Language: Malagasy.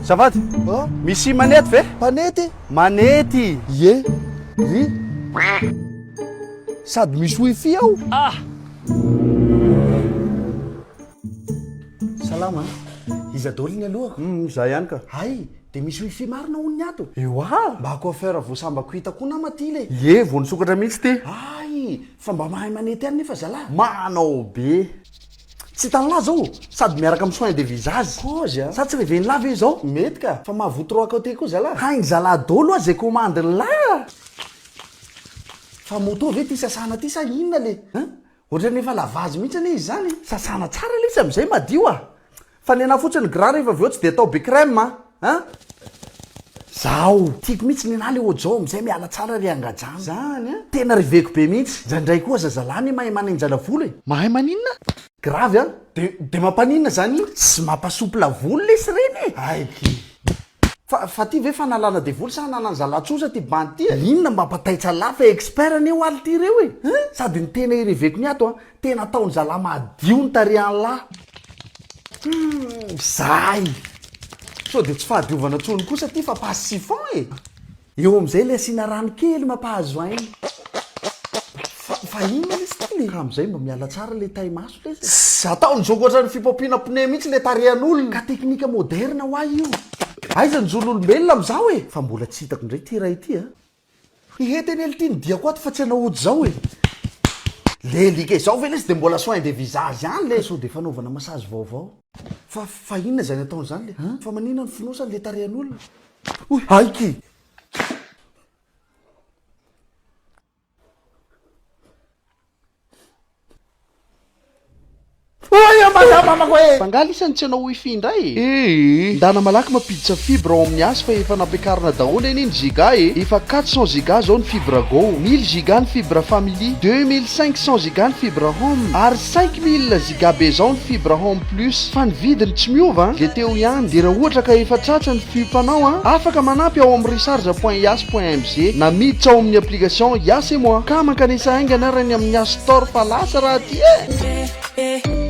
Azafady, misy manety ve? Mpanety? Manety! Ie, ry. Sady misy wifi ao. Ah! Salama a! Iza daholo ny alohako? Hum, za ihany ka. Hay, dia misy wifi marina hono ny ato? Ewa! Mba coiffeur vao sambako hita koa nama ty le. Ie, vao nisokatra mihitsy ty. Hay, fa mba mahay manety ihany nefa zalahy. Manao be. Tsy hitan'lah zao, sady miaraka amin'ny soin de visage. Kôzy a! Sa tsy reven'lah ve izao? Mety ka, fa mahavoa trois côté koa zalahy. Hain zalahy daholo oa zay commande-n'lah. Fa moto ve ty sasana ty sa inona le? Hein? Ohatran'ny efa lavage mihitsy anie izy izany e! Sasana tsara lesy amin'izay madio a! Fa ny anah fotsiny gras rehefa avy eo tsy dia atao be crème a! Hein? Zaho! Tiako mihitsy ny anah le ohatr'izao amin'izay miala tsara ry angajana. Zany an! Tena reveko be mihitsy. Indraindray koa aza zalahy anie mahay manenjana volo e! Mahay maninona? Grave an! De de mampaninona zany iny? Tsy mampasouple volo lesy ireny e! Aiky! Fa fa ty ve fanalana devoly sa ananan'ny zalahy tsosa ty bandy ty e? Inona mampataitsa lahy fa expert anie ho aly ty reo e! Hein! Sady ny tena ireveko ny ato an, tena ataon'ny zalahy madio ny tarehan'lah. Humm! Zay! Sao de tsy fahadiovana tsony kosa ty fa passe chiffon e! Eo amizay le asiana rano kely mampahazo aina. Fa fa inona lesy ty le? Ka amizay mba miala tsara le tay maso lesy e. Tss! Ataony zoko ohatran'ny fipaopiana pneu mihitsy le tarehan'olona. Ka teknika moderne hoa io. Aiza ny zon'olombelona amizao e? Fa mbola tsy hitako indray ty ray ity a. Hety anie lty ny diako ato fa tsy hanao ohatr'izao e. Lelika izao ve lesy de mbola soin de visage ihany le? Sao de fanaovana massage vaovao. Fa fa inona izany ataony izany le? Fa maninona ny fonosany le tarehan'olona? Oy aiky! Oy amazamamako e! F'angaha lisany tsy hanao wifi indray e? Ee! Ndana malaky mampiditra fibre ao amin'ny Yas fa efa nampiakarina daholo anie ny giga e! Efa 400 giga zao ny fibre go, 1000 giga ny fibre family, 2500 giga ny fibre home ary 5000 giga be zao ny fibre home plus fa ny vidiny tsy miova an! Le teo ihany, de raha ohatra ka efa tratra ny fiompanao an, afaka manampy ao amin'ny recharge point yas point mg na miditra ao amin'ny application Yas et moi ka mankanesa haingana ary any amin'ny Yas store fa lasa raha ty e!